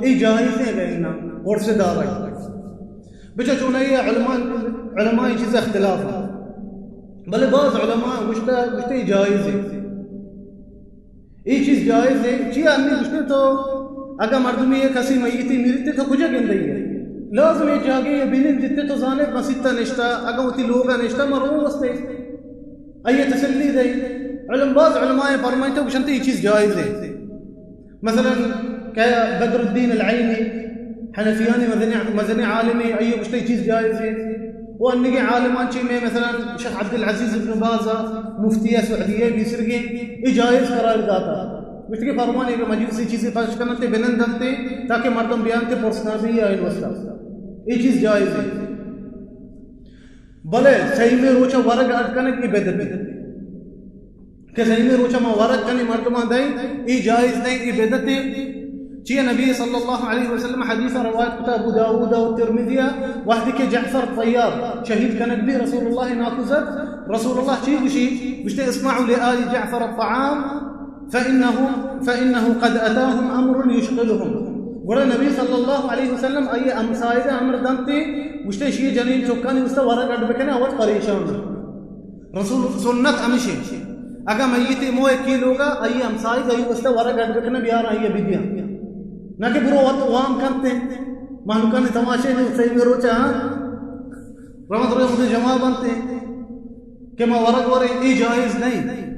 اے جائز ایں اگہ اناں، پرس دارگ۔ بچا چونائی علماء، علماء اے چیز اختلاف ایں۔ بلے بعض علماء گوشتہ، گوشتہ اے جائز ایں۔ اے چیز جائز ایں۔ چیا ہمے گوشتہ تو اگہ مردمی یک کسی میتی میریتے تو کجا گندئی ئے؟ لازم اے جاگہ اے بنندیتے تو زانے مسیت نشتہ، اگہ وتی لوگا نشتہ مرو وستے۔ آئی تسلی دئی۔ علم، بعض علماء فرمائیتہ گوشنت اے چیز جائز ایں۔ مثلاً کہ بدر الدین العینی، حنفیانی مزنیں، مزنیں عالمے، آئی گوشتہ اے چیز جائز ایں۔ و انگیں عالمان چی میں مثلاً شیخ عبدالعزیز ابن باز، مفتی سعودیہ مصر گے، اے جائز قرار داتا۔ گوشتہ کہ فرمانے کہ مجلسی چیزے پخش کننتے بنندنتے تاکہ مردم بیانتے پرسنا بھی آئین وستا۔ اے چیز جائز ایں۔ بلے سیمی روچا ورگ اڈ کنگ اے بدعتے۔ کہ سیمی روچا ما ورگ کنی مردمان دئی، اے جائز نہ ایں، اے بدعتے۔ چیا نبی صلی اللہ علیہ وسلم حدیث روایت کتا ابو داؤد و ترمذی، وہدے کہ جعفر طیار شہید کنگ بی رسول اللہ ناکوزت، رسول اللہ چی گوشی؟ گوشتہ: اسمعوا لآل جعفر الطعام فإنه، فإنه قد أتاهم أمر يشغلهم۔ گڑا نبی صلی اللہ علیہ وسلم آئی ہمسائگا امر دنتے، گوشتہ شی جنین چکانی واسطہ ورگ اڈ بکنے، وت پریشان۔ رسول سنت ہمیشیں۔ اگہ میتے مو یکی لوگا، آئی ہمسائگ آئی واسطہ ورگ اڈ بکنے بیار آئی بدیاں۔ نہ کہ برو وت وام کنتے۔ مہلوکانی تماشے نے سیمی روچا، ہاں؟ رمض روچ جمع بنتے کہ ما ورگ وریں، اے جائز نہ ایں۔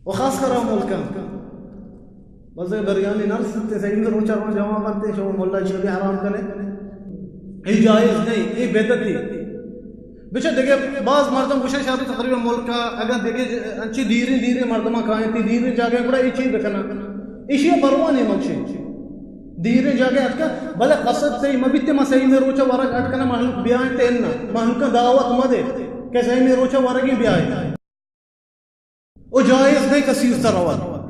و خاص کر آ ملکاں۔ بزگ بریانی نرستے، سیمی روچا رو جمع بنتے، شما ملا چی بھی حرام کنے۔ اے جائز نہ ایں، اے بدعتے۔ بچا دگہ بعض مردم گوشن شاید تقریباً ملکا اگاں دگہ انچی دیریں دیریں مردماں کائیں، تی دیریں جاگہ گڑا اے چی بکناں۔ ایشی پرواہ نہ ایں مگشے۔ دیریں جاگہ اتکا، بلے قصد تئی مبیتے ما سیمی روچا ورگ اڈ کنا مہلوک بیائیں تے اناں۔ مہلوکاں دعوت مدے کہ سیمی روچا ورگی بیائیں۔ او جائز نہ ایں کسی واسطہ روگ۔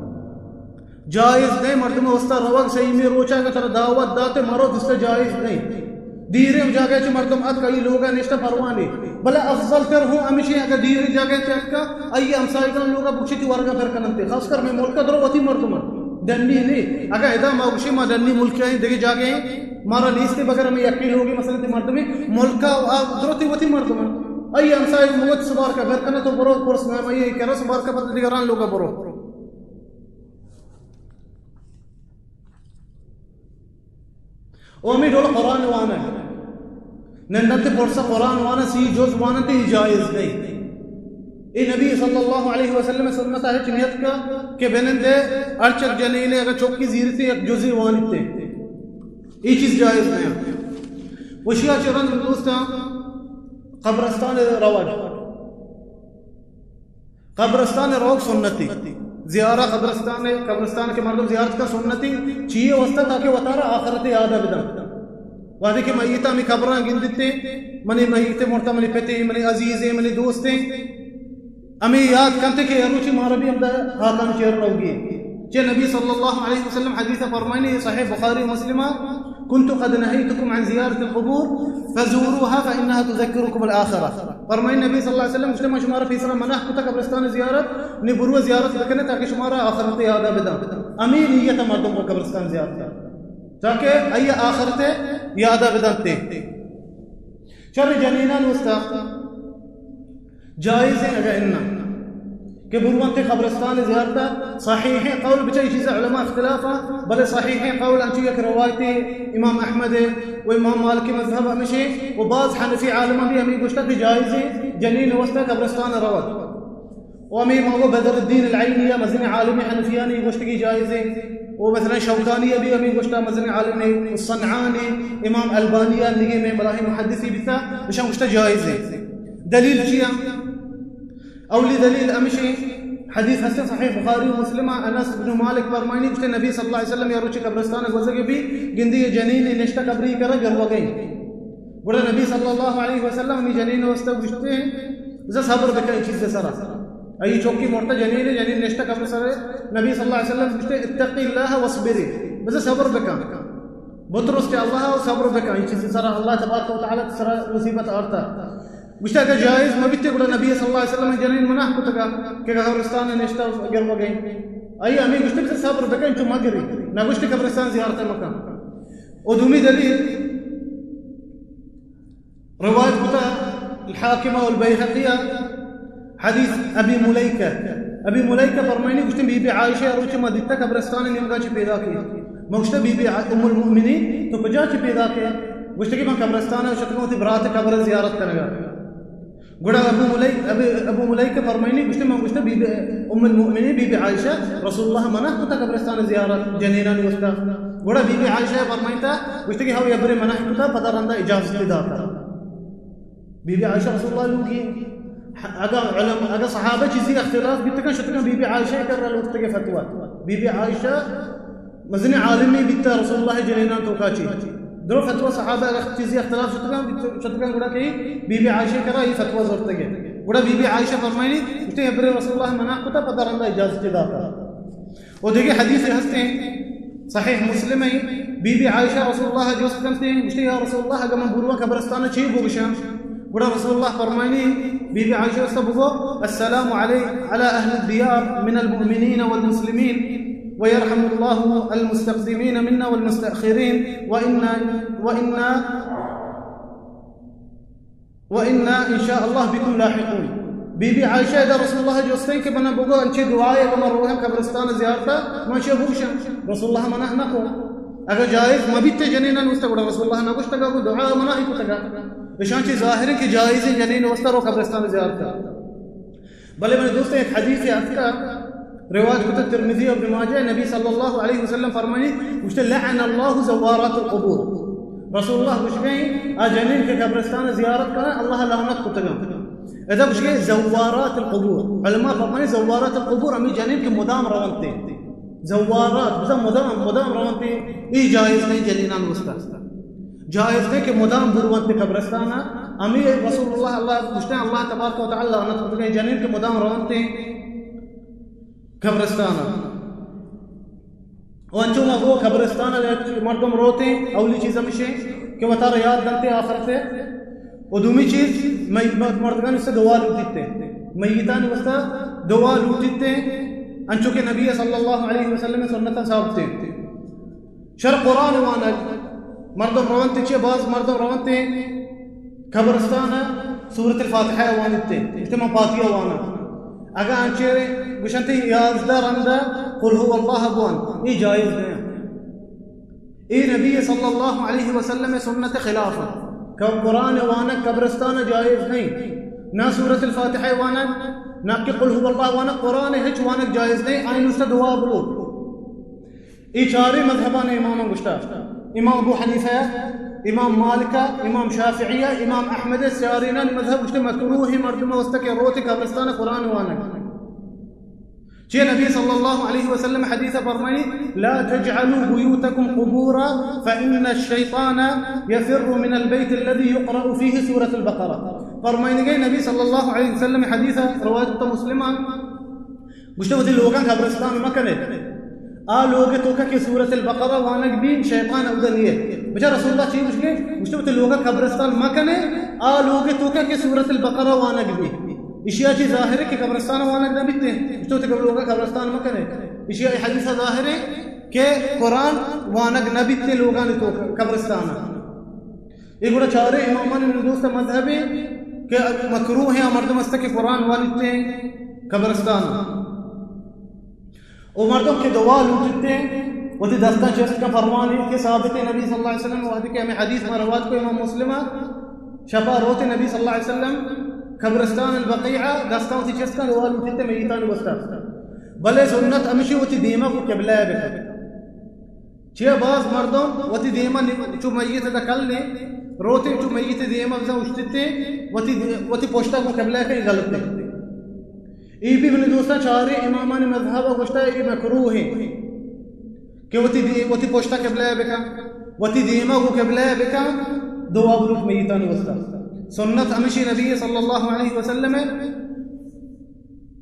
جائز نہ ایں مردم واسطہ روگ، سیمی روچا اگہ ترا دعوت داتے مرو، تستا جائز نہ ایں۔ دیریں جاگہ چہ مردم اتک، آئی لوگا نشتہ پرواہ نہ ایں۔ بلے افضل تر ہوں ہمیشیں اگہ دیریں جاگہ چہ اتکا، آئی ہمسائگان لوگا بگشی تی ورگا پر کننتے۔ خاص کر میں ملکا درو وتی مردم ڈنی نہ ایں۔ اگہ ادا ما گوشی ما ڈنی ملکا ایں، دگہ جاگہ ایں، مارا نیستے بگر ہمیں یکی لوگی مثلاً تی مردمی ملکا آ درو تی وتی مردم۔ آئی ہمسائے وت سبارکا بر کنے تو برو پرس نام آئی کرا سبارکا پتہ دیگران لوگا برو۔ او ہمیں ڈول قرآن وانگ۔ نندنت پرس قرآن وانگ، سی جز وانگ تے جائز نہ ایں۔ اے نبی صلی اللہ علیہ وسلم سنت ہے چنیت کا کہ بنندے ہر چک جنینے اگر چوکی زیرتے یک جزی وانتے۔ اے چیز جائز نہ ایں۔ وشیا چرن دوستاں قبرستان روگ۔ قبرستان روگ سنتے۔ زیارہ قبرستان، قبرستان کہ مردم زیارت کا سنتے۔ چیئے واسطہ؟ تاکہ وتارا آخرت یاد بدن۔ وہدے کہ میت ہمیں قبراں گندتے، منی میت مرتا، منی پتے، منی عزیزیں، منی دوستیں، ہمیں یاد کنتے کہ اے روچی مارا بھی ہمدا ہاکان چیر روگی۔ چہ نبی صلی اللہ علیہ وسلم حدیث فرمائنی، صحیح بخاری مسلم، كنت قد نهيتكم عن زيارة القبور فزوروها فإنها تذكركم الآخرة۔ فرمائنی نبی صلی اللہ علیہ وسلم، گوشتے من شمارا پیسرا منع کتا قبرستان زیارت، نی برو زیارت بکنے تاکہ شمارا آخرت یادا بدن۔ ہمیں نیت مردم کو قبرستان زیارت، تاکہ آئی آخرت یادا بدنتے۔ چر جنینان واسطہ جائز ایں اگہ اناں کہ بروانتے قبرستان زیارتا۔ صحیحیں قول، بچا اے چیز علماء اختلاف ایں، بلے صحیحیں قول انچو یک روایت امام احمد و امام مالک مذہب ہمیشیں و بعض حنفی عالماں بھی ہمیں گوشتا کہ جائز ایں جنین واسطہ قبرستان روگ۔ و ہمیں ماگو بدر الدین العینی یا مزن عالم حنفیانی گوشتگی جائز ایں۔ و مثلاً شوکانی بھی ہمیں گوشتا، مزن عالم صنعانی، امام البانی یا نگے میں بلاہیں محدثی بیتا، اشان گوشتا جائز ایں۔ دلیل چیا؟ اولی دلیل ہمیشیں، حدیث ہستیں صحیح بخاری و مسلم، انس بن مالک فرمائنی، گوشتے نبی صلی اللہ علیہ وسلم یا روچی قبرستان گوزگے بھی، گندی یہ جنین نشتہ قبری کرا گروگئی۔ گڑا نبی صلی اللہ علیہ وسلم ہمیں جنین واسطہ گوشتے، بزا صبر بکن چیز سرا۔ آئی چوکی مرتا جنین، جنین نشتہ قبر سرا۔ نبی صلی اللہ علیہ وسلم گوشتے، اتقی اللہ واصبری، بزا صبر بکن۔ بترس چہ اللہ و صبر بکن، اے چیز سرا اللہ تبارک و تعالی سرا مصیبت آرتا۔ گوشتا کہ جائز مبیتے، گڑا نبی صلی اللہ علیہ وسلم جنین منع کتگا کہ قبرستان نشتہ گروگئی۔ آئی ہمیں گوشتے کہ صبر بکن، چو مگری۔ نگوشتے قبرستان زیارت مکن۔ و دومی دلیل، روایت کتا الحاکم و البیہقی، حدیث ابی ملیکہ۔ ابی ملیکہ فرمائنی، گوشتے بی بی عائشہ روچ ما دیتا قبرستان نیمگا چی پیدا کی۔ ما گوشتا بی بی ع-، ام المؤمنین تو کجا چی پیدا کے؟ گوشتے کہ من قبرستان شتگوں تی برات قبر زیارت کنگا۔ گڑا ابو ملیک، ابی، ابو ملیکہ فرمائنی، گوشتے من گوشتا بی بی ام المؤمنین بی بی عائشہ، رسول اللہ منع کتا قبرستان زیارت جنینانی واسطہ۔ گڑا بی بی عائشہ فرمائنتا، گوشتے کہ ہو یبرے منع کتا، پدا رندا اجازت داتا۔ بی بی عائشہ رسول اللہ لوگی، اگا علم، اگا صحابہ چیزی اختلاف بیتگن، شتگن بی بی عائشہ کرا لوٹتگے فتویٰ۔ بی بی عائشہ مزنیں عالمی بیتا رسول اللہ جنینان توکا چی۔ درو فتویٰ صحابہ اگا چیزی اختلاف شتگن، شتگن گڑا کہ بی بی عائشہ کرا یہ فتویٰ زورتگے۔ گڑا بی بی عائشہ فرمائنی، گوشتے ابرے رسول اللہ منع کتا، پدا رندا اجازت داتا۔ و دیگه حدیث ہستیں، صحیح مسلم ہیں، بی بی عائشہ رسول اللہ جوست کنتے، گوشتے یا رسول اللہ، اگر من برواں قبرستان چی بگوشاں؟ گڑا رسول اللہ فرمائنی، بی بی عائشہ است بگو، السلام علی، علی اہل الدیار من المؤمنین والمسلمین، ویرحم اللہ المستقدمین منا والمستأخرین، وإنا، وإنا وإنا إن شاء الله بكم لاحقون۔ بی بی عائشہ ادا رسول اللہ جوستیں کہ منا بگو انچے دعائے کہ من روحاں قبرستان زیارتا، من چے بگوشاں؟ رسول اللہ منع نہ کو۔ اگر جائز مبیت جنینان واسطہ گڑا رسول اللہ نہ گوشتگا، گو دعا منع ہی کتگا۔ اشان چی ظاہر ہے کہ جائز جنین واسطہ رو قبرستان زیارتا۔ بلے منی دوست، ایک حدیث اتکا، روایت کتا ترمذی و ابن ماجہ، نبی صلی اللہ علیہ وسلم فرمانی، گوشتے، لعن اللہ زوارات القبور۔ رسول اللہ گوشگئیں، آ جنین کہ قبرستان زیارت کنا، اللہ لعنت کتگا۔ ادا گوشگئیں زوارات القبور۔ علماء فرمانی زوارات القبور ہمی جنین کہ مدام رونتے۔ زوارات، بزا مدام، مدام رونتے، ای جائز نہیں جنینان واسطہ۔ جائز نہیں کہ مدام برونتے قبرستانا۔ ہمی رسول اللہ، اللہ گوشتے، اللہ تبارک و تعالی لعنت کتگئیں جنین کہ مدام رونتے قبرستانا۔ و انچو ما گو قبرستان ء یک مردم روتیں، اولی چیز ہمشیں کہ وتارا یاد دنتے آخرت ء۔ و دومی چیز، می-، مردگانی واسطہ دعا لوٹیتے، میتانی واسطہ دعا لوٹیتے، انچو کہ نبی صلی اللہ علیہ وسلم سنت ثابت ہیں۔ شر قرآن وانگ، مردم رونتے، چہ باز مردم رونتے قبرستان ء سورت الفاتحہ ء وانیت، اجتماع فاتحہ وانا۔ اگاں انچے گوشنت یازدہ رندا قل هو اللہ بوان، اے جائز نہ۔ اے نبی صلی اللہ علیہ وسلم سنت خلاف۔ کہ قرآن وانگ قبرستان جائز نہیں، نہ سورت الفاتحہ وانگ، نہ کہ قل هو اللہ وانگ، قرآن ہچ وانگ جائز نہیں، آئین است دعا بلوٹ۔ اے چاریں مذہبانی اماماں گوشتا، امام ابو حنیفہ، امام مالک، امام شافعی، امام احمد، چارینانی مذہب گوشتے مکروہ مردم واسطہ کہ روت قبرستان قرآن وانگ۔ چے نبی صلی اللہ علیہ وسلم حدیث فرمائی، لا تجعلوا بيوتكم قبورا فإن الشيطان يفر من البيت الذي يقرأ فيه سورة البقرة۔ فرمائنگے نبی صلی اللہ علیہ وسلم حدیث روایت مسلمان۔ گوشتے وتی لوگاں قبرستان مکنے۔ آ لوگ توکا کہ سورت البقرہ وانگ بی، شیطان اودا نیے۔ بچا رسول اللہ چی گوشتے؟ گوشتے وتی لوگاں قبرستان مکنے، آ لوگ توکا کہ سورت البقرہ وانگ بی۔ اشیا چی ظاہر ہے کہ قبرستان وانگ نہ بیتے۔ گوشتے وتی لوگاں قبرستان مکنے۔ اشیا اے حدیث ظاہر ہے کہ قرآن وانگ نہ بیتے لوگاں توکا قبرستان۔ اے گڑا چاریں امامانی من دوست مذہب ہے کہ مکروہ ہیں، مردم است کہ قرآن وانیتے قبرستان۔ او مردم کہ دعا لوٹتے، وتی دستاں چست کا فرمانی کہ ثابت نبی صلی اللہ علیہ وسلم وحدی کہ ہمیں حدیث ما روایت کو امام مسلم شپا روت نبی صلی اللہ علیہ وسلم قبرستان البقیع دستاں وتی چست کا دعا لوٹتے میتان وستا۔ بلے سنت ہمیشی وتی دیما کو قبلہ بکن۔ چیا باز مردم وتی دیما نی-، چو میت دکل نے، روتے چو میت دیما بزن اشتتے، وتی دی-، وتی پشتا کو قبلہ کہیں غلط نے۔ ای بھی منی دوستان چارے امامان مذہب گوشتا ای مکروہ ہیں کہ وتی دی-، وتی پشتا قبلہ بکن، وتی دیما کو قبلہ بکن، دعا بلوٹ میتان وستا۔ سنت ہمیشی نبی صلی اللہ علیہ وسلم ہے۔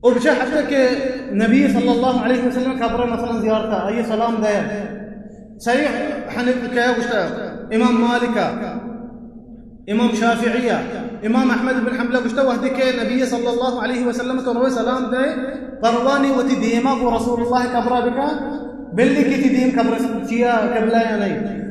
اور بچہ حتی کہ نبی صلی اللہ علیہ وسلم قبر مثلاً زیارتا، آئیے سلام دیا۔ صحیح حنیف کیا گوشتا؟ امام مالکا، امام شافعیہ، امام احمد بن حنبلہ گوشتا وحدی کہ نبی صلی اللہ علیہ وسلم تو روئے سلام دے، پروانی وتی دیما کو رسول اللہ قبرہ بکا، بل لکھتی دیم قبر چیا قبلہ یا نہیں؟